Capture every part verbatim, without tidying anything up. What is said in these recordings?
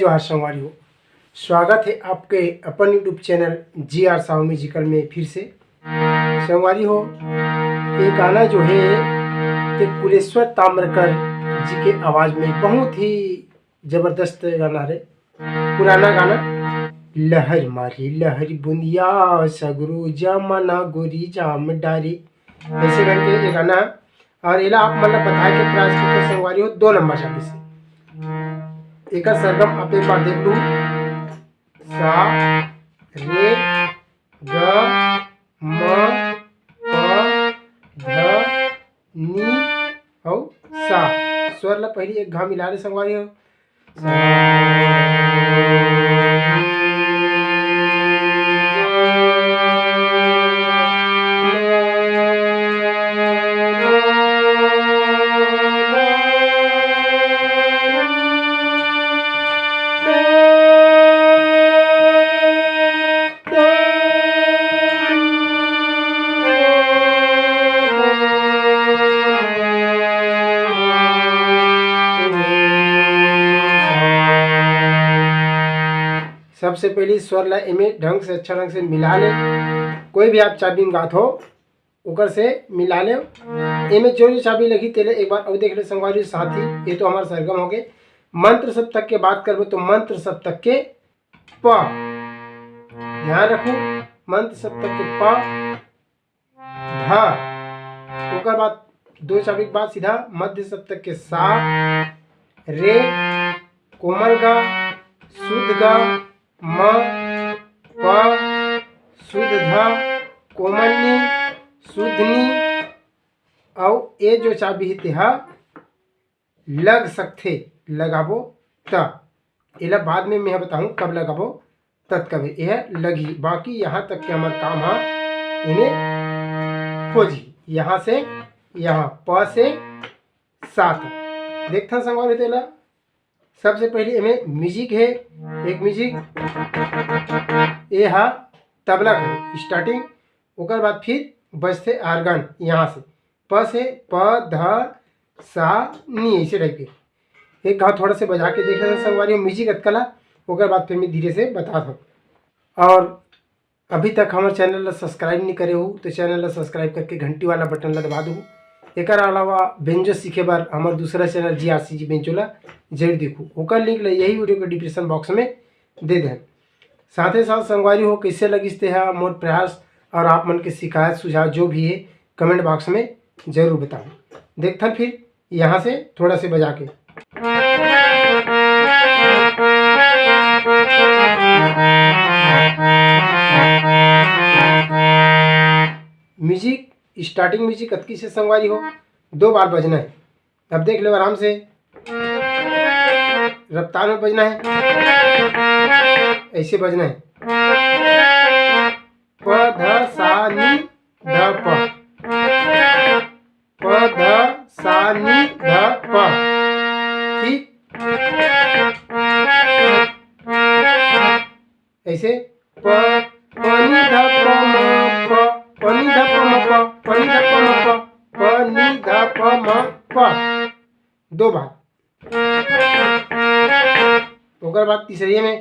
जोहार संगवारी हो, स्वागत है आपके अपन YouTube चैनल जी आर साहू म्यूजिकल में फिर से। संगवारी हो, ये गाना जो है, ये कुलेश्वर ताम्रकर जी के आवाज में बहुत ही जबरदस्त गाना है, पुराना गाना। लहर मारी लहर बुंदिया, सगरो जमाना गोरी जाम डारी, ऐसे करके ये गाना। और एला आप मन ला बताए के प्रयास करते संगवारी हो, दो नंबर चाबी से। एकर सरगम आप एक बार देख लू, सा, रे, ग, म, प, ध, नी अउ सा। स्वर ला पहली एक घा मिला ले संगवारी हो। सबसे पहली स्वर ला एमे ढंग से, अच्छा ढंग से मिला ले। कोई भी आप चाबी में गात हो, ओकर से मिला ले। एमे जो जो चाबी लगी, तेले एक बार अउ देख ले संगवारी साथी। ये तो हमार सरगम हो गए। मंत्र सप्तक के बात करबो तो मंत्र सप्तक के प, ध्यान रखू, मंत्र सप्तक के प, ध, ओकर बाद दो चाबी के बाद सीधा मध्य सप्तक के सा, रे, कोमल ग, शुद्ध ग, म, प, शुद्ध ध, कोमल नी, शुद्ध नी, अउ ए जो चाबी हे तेहा लग सकथे, लगाबो त। एला बाद में मैं बताहूँ कब लगाबो, तब कब एह लगही। बाकी यहाँ तक के हमर काम ह एने हो जी। यहाँ से यहाँ प से सा तक। देखथन संगवारी तेला। सबसे पहले एमे म्यूजिक हे, एक म्यूजिक, ए हा तबला के स्टार्टिंग, ओकर बाद फिर बजथे आर्गन। यहाँ से प से प ध सा नी, ऐसे टाइप के। एक घाव थोड़ा से बजा के देख लेते संगवारी, म्यूजिक अतका ला, ओकर बाद फिर मैं धीरे से बतात हूँ। और अभी तक हमारे चैनल ला सब्सक्राइब नहीं करे हो तो चैनल ला सब्सक्राइब करके घंटी वाला बटन ला दबा दो। एकर अलावा बेंजो सीखे बर हमारे दूसरा चैनल जी आर सी जी बेंजो ला जरूर देखो, ओकर लिंक ला यही वीडियो के डिस्क्रिप्शन बॉक्स में दे दें। साथे साथ संगवारी हो, कैसे लगिस ते हा मोर प्रयास और आप मन के शिकायत सुझाव जो भी है कमेंट बॉक्स में जरूर बताओ। देखथन फिर यहाँ से थोड़ा से बजा के। म्यूजिक, स्टार्टिंग म्यूजिक अतकी से संगवारी हो, दो बार बजना है। अब देख लो आराम से, रफ्तार में बजना है, ऐसे बजना है। प ध सा नी ध प, प ध सा नी ध प। ठीक, ऐसे प, प नी ध प म प, प नी ध प म प, प नी ध प म प, प नी ध प म प। दो बार। ओकर बाद तीसरे में,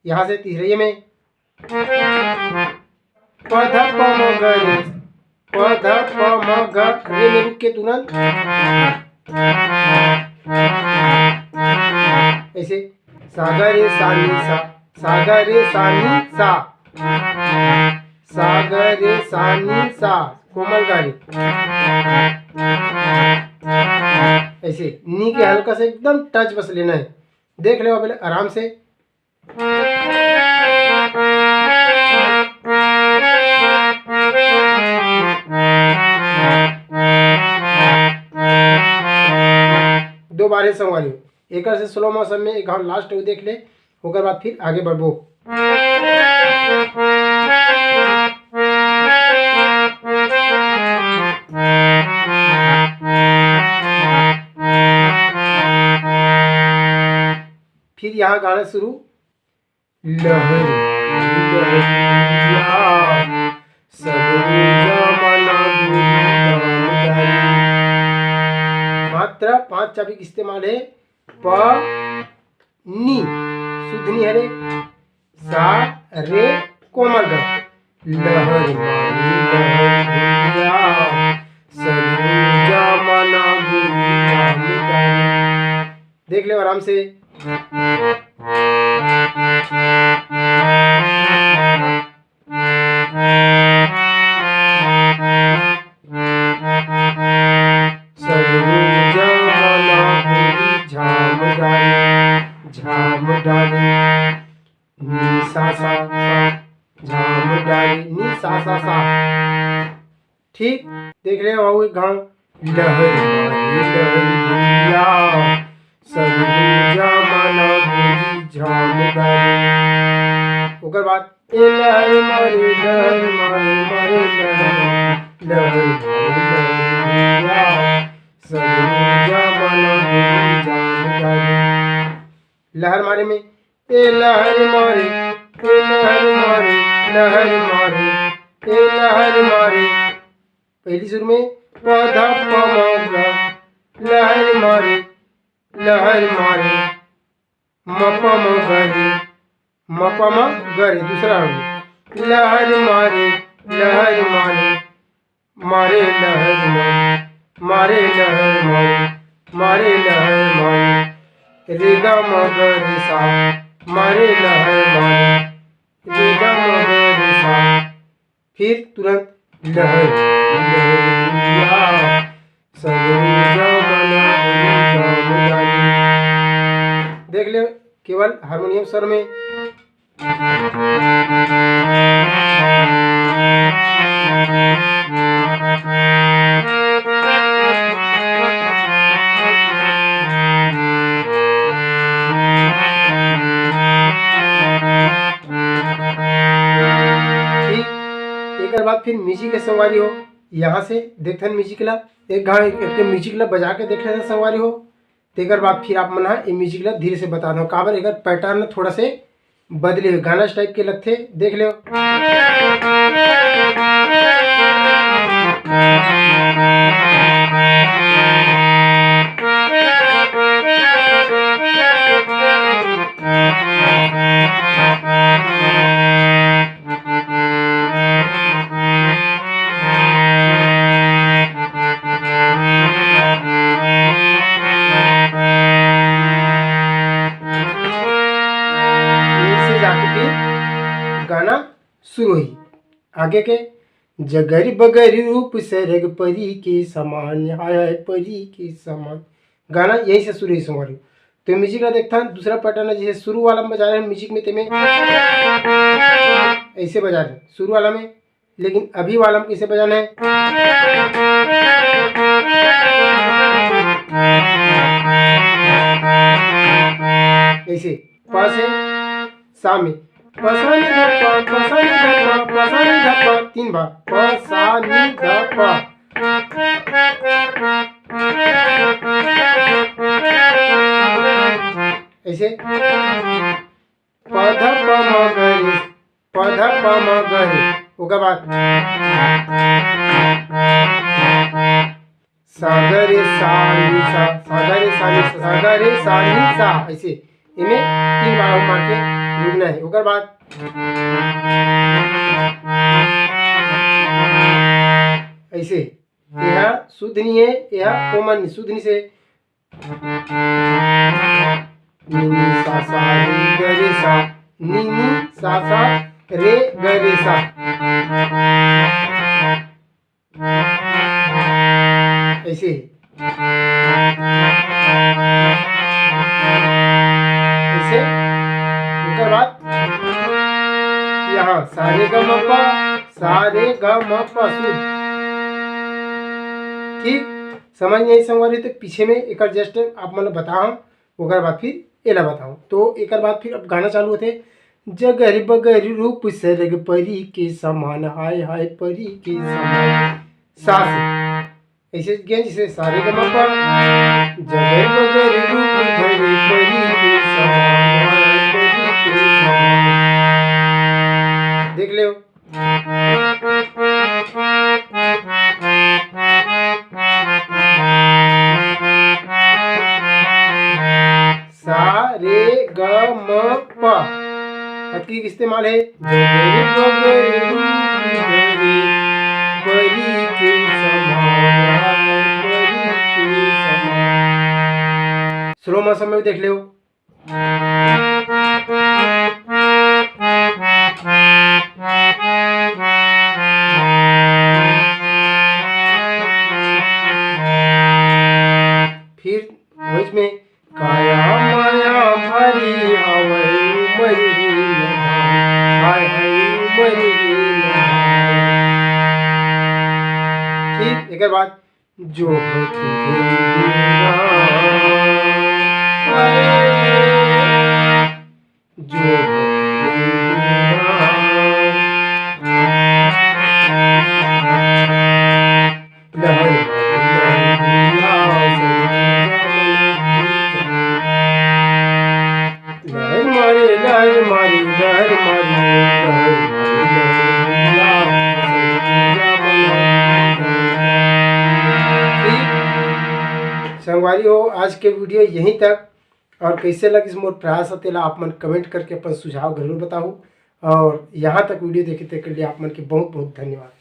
यहाँ से तीसरे में प ध प म ग रे, प ध प म ग रे में रुक के तुरंत ऐसे सा ग रे सा नी सा, सा ग रे सा नी सा, सा ग रे सा नी सा, कोमल ग रे। ऐसे नी के हल्का से एकदम टच बस लेना है। देख लो अब आराम से। दो बार है संगवारी। एकर से स्लो मोशन में एक घाव लास्ट वो देख ले, ओकर बाद फिर आगे बढ़बो। फिर यहाँ गाना शुरू। लहर, लहरिया, सगरो जमाना गोरी दाम दारी। मात्रा पांच चाबी के इस्तेमाल हे। प, नी, शुद्ध नी हरे। सा, रे, कोमल ग। लहर मारे लहर भुइयां, सरूजा मन गुरी जाम डारे। देख ले आराम से। सरूजा मन गुरी जाम डारे, जाम डारे। नी सा सा सा, झाम डारे, नी सा सा सा। ठीक, देख ले, अउ एक घाव। लहर मारे लहर भुइयां, सरूजा मन गुरी जाम डारे। ओकर बाद, ए लहर मारे लहर मारे मारे लहर, लहर मारे लहर भुइयां, सरूजा मन गुरी जाम डारे। लहर मारे में, ए लहर मारे, ए लहर मारे, लहर मारे, ए लहर मारे। पहली सुर में प ध प म ग, लहर मारे, लहर मारे, म प म ग रे, म प म ग रे, दूसरा हो गया। लहर मारे, लहर मारे, मारे लहर मारे, मारे लहर मारे, मारे लहर मारे। रे गा मा गा रे सा, मारे लहर मारे, रे गा मा गा रे सा। फिर तुरंत लहर, लहर भुइयां, सगरो जमना भुइयां। देख ले, केवल हारमोनियम स्वर में। ठीक, एकर बाद फिर म्यूजिक के संगवारी हो, यहाँ से देखथन म्यूजिक ला, एक घाव एक, एक म्यूजिक ला बजा के देख लेथन संगवारी हो। तेकर बाद फिर आप मन ह ए म्यूजिक ला धीरे से बता दो, काबर एकर पैटर्न थोड़ा से बदले हुए गाना टाइप के लगथे, देख ले। ये से जाके फिर गाना शुरू हुई। आगे के, जगरी बगरी रूप सरग परी के समान, हाय हाय परी के समान। गाना यहीं से शुरू हुई संगवारी। तो म्यूजिक ला देखथन, दूसरा पैटर्न है, जैसे शुरू वाला में बजा रहे हैं म्यूजिक में, तेमे ऐसे बजा रहे हैं शुरू वाला में, लेकिन अभी वाला में कैसे बजाना है, ऐसे प से सा में, प सा नि ध प, प सा नि ध प, प सा नि ध प, तीन बार, प सा नि ध प। ऐसे प ध प म ग रे, प ध प म ग रे। ओकर बाद सा ग रे सा नि सा, सा ग रे सा नि सा, सा ग रे सा नि सा। ऐसे एमे तीन बार मार के रुकना है। ओकर बाद ऐसे, यह शुद्ध नहीं है, यह कोमल नहीं, शुद्ध नहीं से। नि नि सा सा रे ग रे सा, नि नि सा सा रे ग रे सा। ऐसे ही। ऐसे। ओकर बाद यहाँ सा रे ग म प, सा रे ग म प शुद्ध। ठीक, समझ नहीं संगवारी तो पीछे में एक जस्ट आप मन बताओ, ओकर बाद फिर एला बताओ। तो एकर बाद फिर अब गाना चालू होथे, जगरी बगरी रूप सरग परी के समान, हाय हाय परी के समान। सा से ऐसे गया जैसे सा रे ग म प, जगरी बगरी रूप धरे परी के समान, हाय परी के समान। देख ले। इस्तेमाल है। जगरी बगरी रूप धरे, परी के समान, परी के समान। Slow motion में भी देख लो। फिर वही में काया माया भरी हवै उमर ही नहाय, हाय हाय उमर ही नहाय। ठीक, एक बाद जो होती है दीवाना, जो होती है दीवाना। लहर मारे, लहर मारे, लहर मारे, लहर मारे, लहर मारे। ठीक, संगवारी हो, आज के video यहीं तक। और कैसे लगिस मोर प्रयास ह, तेला आप मन comment करके अपन सुझाव जरूर बताहू। और यहाँ तक video देखे तेकर लिए आप मन के बहुत बहुत धन्यवाद।